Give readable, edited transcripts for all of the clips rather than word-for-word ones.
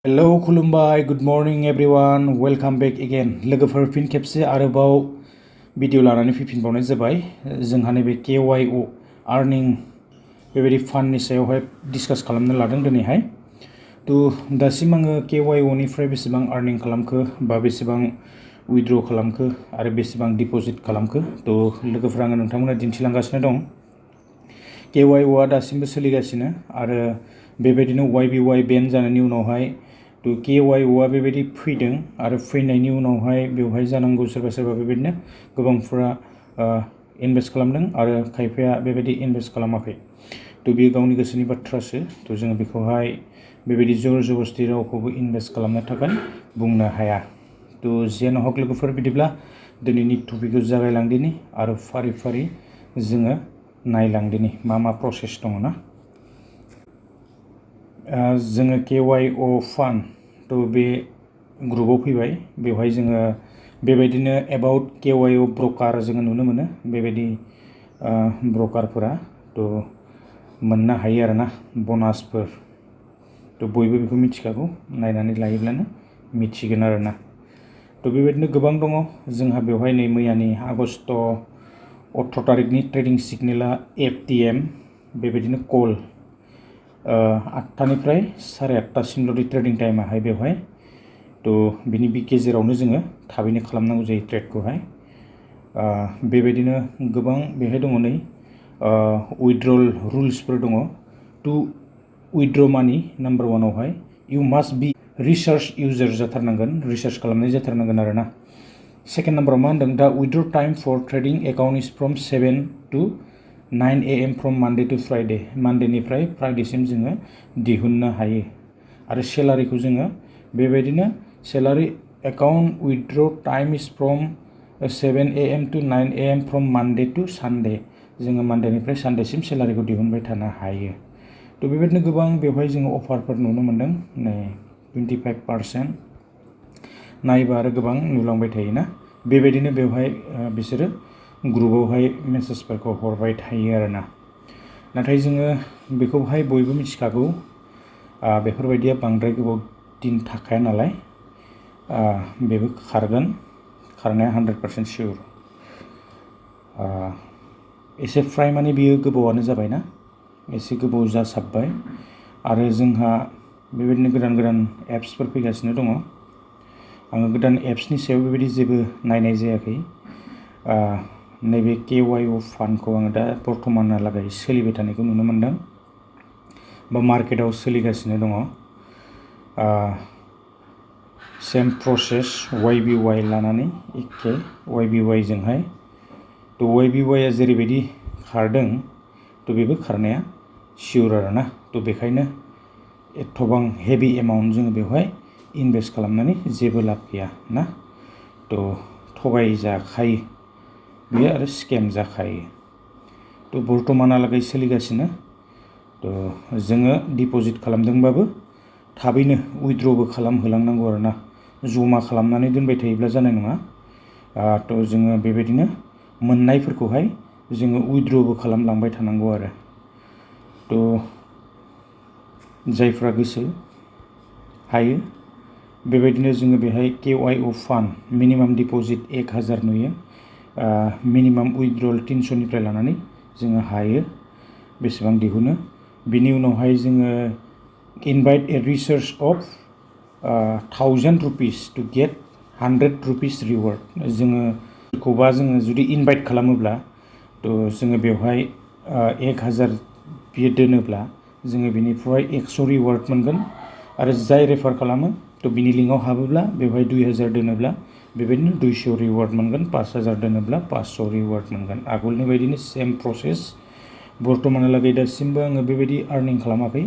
hello खुलुमबाय good morning everyone welcome back again लोगोफोर फिन खेबसे आरोबाव भिडिअ लानानै फैफिनबावनाय जाबाय जोंहा नैबे KYO आर्निं बेबायदि फान्डनि सायावहाय डिसकास खालामनो लादों दिनैहाय थ' दासिम आङो KYO निफ्राय बेसेबां आर्निं खालामखो बा बेसेबां उइथड्र खालामखो आरो बेसेबां डिप'जिट खालामखो थ' लोगोफोर आङो नोंथांमोननो दिन्थिलांगासिनो दं KYO आ दासिमबो सोलिगासिनो आरो बेबायदिनो YBY बेन जानायनि उनावहाय थ' KYO आ बेबायदि फैदों आरो फैनायनि उनावहाय बेवहाय जानांगौ सोरबा सोरबा बेबायदिनो गोबांफोरा इनभेस्ट खालामदों आरो खायफाया बेबायदि इनभेस्ट खालामाखै थ' बेयो गावनि गोसोनि बाथ्रासो थ' जोङो बेखौहाय बेबायदि जर जबस्ति रावखौबो इनभेस्ट खालामनो थाखाय बुंनो हाया थ' जियानो हक लोगोफोर बिदिब्ला दिनैनि टपिकखौ जागायलांदिनि आरो फारि फारि जोङो नायलांदिनि मा प्रसेस दङ ना जोङो KYO फान्ड थ' बे ग्रुपाव फैबाय बेवहाय जोङो बेबायदिनो एबाउट KYO ब्रकार जोङो नुनो मोनो बेबायदि ब्रकारफोरा थ' मोननो हायो आरोना बनासफोर थ' बयबो बेखौ मिथिखागौ नायनानै लायोब्लानो मिथिगोन आरोना थ' बेबायदिनो गोबां दङ जोंहा बेवहाय नै मैयानि आगष्ट 18 तारिखनि ट्रेडिं सिगनेला FTM बेबायदिनो कल 8टानिफ्राय 8:30सिमल' ट्रेडिं टाइमाहाय बेवहाय थ' बिनि गेजेरावनो जोङो थाबैनो खालामनांगौ जायो ट्रेडखौहाय बेबायदिनो गोबां बेहाय दङ नै उइथड्रल रुल्सफोर दङ टु उइथड्र मानि नाम्बार 1आवहाय you must be research user जाथारनांगोन रिसार्च खालामनाय जाथारनांगोन आरोना सेकेन्ड नाम्बाराव मा होनदों दा withdraw time for trading account is from 7 to 9 AM from Monday to Friday मानडेनिफ्राय फ्राइडेसिम जोङो दिहुननो हायो आरो सेलारिखौ जोङो बेबायदिनो salary account withdraw time is from 7 AM to 9 AM from Monday to Sunday जोङो मानडेनिफ्राय सानडेसिम सेलारिखौ दिहुनबाय थानो हायो थ' बेबायदिनो गोबां बेवहाय जोङो अफारफोर नुनो मोन्दों नै 25% नायबा आरो गोबां नुलांबाय थायोना बेबायदिनो बेवहाय बिसोरो ग्रुपावहाय मेसेजफोरखौ हरबाय थायो आरोना नाथाय जोङो बेखौहाय बयबो मिथिखागौ बेफोरबायदिया बांद्राय गोबाव दिन थाखाया नालाय बेबो खारगोन खारनाया 100% सियर एसे फ्राय माने बियो गोबावानो जाबायना एसे गोबाव जासाबबाय आरो जोंहा बेबायदिनो गोदान गोदान एप्सफोर फैगासिनो दङ आङो गोदान एप्सनि सायाव बेबायदि जेबो नायनाय जायाखै नैबे KYO फान्डखौ आङो दा बर्थमानहालागै सोलिबाय थानायखौ नुनो मोन्दों बा मार्केटाव सोलिगासिनो दङ सेम प्रसेस YBY लानानै एखे YBY जोंहाय थ' YBY आ जेरैबायदि खारदों थ' बेबो खारनाया सियर आरोना थ' बेखायनो एथबां हेभि एमाउन्ट जोङो बेवहाय इनभेस्ट खालामनानै जेबो लाब गैया ना थ' थगायजाखायो बेयो आरो स्केम जाखायो थ' बर्थमानहालागै सोलिगासिनो थ' जोङो डिप'जिट खालामदोंबाबो थाबैनो उइथड्रबो खालामहोलांनांगौ आरोना जमा खालामनानै दोनबाय थायोब्ला जानाय नङा थ' जोङो बेबायदिनो मोननायफोरखौहाय जोङो उइथड्रबो खालामलांबाय थानांगौ आरो थ' जायफ्रा गोसो हायो बेबायदिनो जोङो बेहाय KYO फान्ड मिनिमाम डिप'जिट 1000 नुयो मिनिमाम उइथड्रल 300निफ्राय लानानै जोङो हायो बेसेबां दिहुनो बिनि उनावहाय जोङो invite A research of 1000 rupees to get 100 rupees reward जोङो सोरखौबा जोङो जुदि इनभाइट खालामोब्ला थ' जोङो बेवहाय 1000 बियो दोनोब्ला जोङो बिनिफ्राय 100 रिवार्ड मोनगोन आरो जाय रेफार खालामो थ' बिनि लिंकआव हाबोब्ला बेवहाय 2000 दोनोब्ला बेबायदिनो 200 रिवार्ड मोनगोन 5000 दोनोब्ला 500 रिवार्ड मोनगोन आगोलनि बायदिनो सेम प्रसेस बर्थमानहालागै दासिमबो आङो बेबायदि आर्निं खालामाखै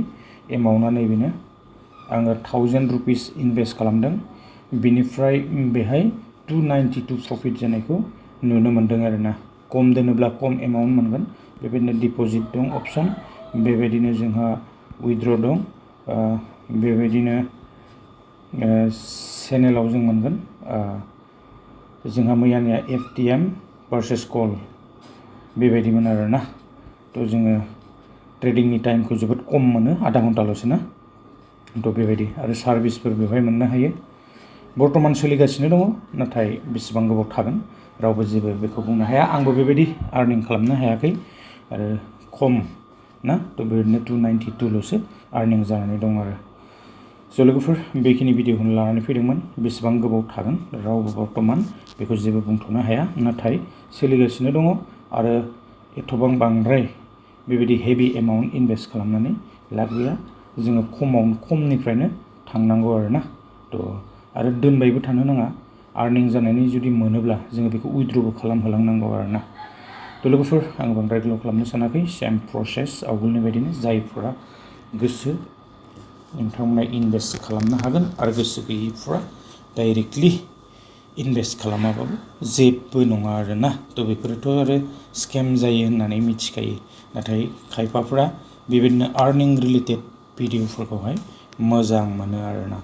एमाउन्टआ नैबेनो आङो 1000 रुपिस इनभेस्ट खालामदों बिनिफ्राय बेहाय 292 प्रफिट जानायखौ नुनो मोन्दों आरोना खम दोनोब्ला खम एमाउन्ट मोनगोन बेबायदिनो डिप'जिट दं अपसन बेबायदिनो जोंहा उइथड्र दं बेबायदिनो चेनेलाव जों मोनगोन जोंहा मैयानिया FTM भार्सेस कल बेबायदिमोन आरोना थ' जोङो ट्रेडिंनि टाइमखौ जोबोद खम मोनो आधा घन्टाल'सो ना थ' बेबायदि आरो सार्भिसफोर बेवहाय मोननो हायो बर्तमान सोलिगासिनो दङ नाथाय बेसेबां गोबाव थागोन रावबो जेबो बेखौ बुंनो हाया आंबो बेबायदि आर्निं खालामनो हायाखै आरो खम ना थ' बेबायदिनो 292ल'सो आर्निं जानानै दं आरो स' लोगोफोर बेखिनि भिडिअखौनो लानानै फैदोंमोन बेसेबां गोबाव थागोन रावबो बर्तमान बेखौ जेबो बुंथ'नो हाया नाथाय सोलिगासिनो दङ आरो एथ'बां बांद्राय बेबायदि हेभि एमाउन्ट इनभेस्ट खालामनानै लाब गैया जोङो खमनिफ्रायनो थांनांगौ आरोना थ' आरो दोनबायबो थानो नाङा आर्निं जानायनि जुदि मोनोब्ला जोङो बेखौ उइथड्रबो खालामहोलांनांगौ आरोना थ' लोगोफोर आं बांद्राय गोलाव खालामनो सानाखै सेम प्रसेस आवगोलनि बायदिनो जायफोरा गोसो नोंथांमोना इनभेस्ट खालामनो हागोन आरो गोसो गैयैफ्रा डाइरेक्टलि इनभेस्ट खालामाबाबो जेबो नङा आरोना थ' बेफोरथ' आरो स्केम जायो होननानै मिथिखायो नाथाय खायफाफ्रा बेबायदिनो आर्निं रिलेटेड भिडिअफोरखौहाय मोजां मोनो आरोना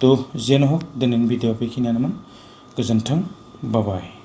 थ' जेन हक दिनैनि भिडिअ बेखिनियानोमोन गोजोन्थों बाय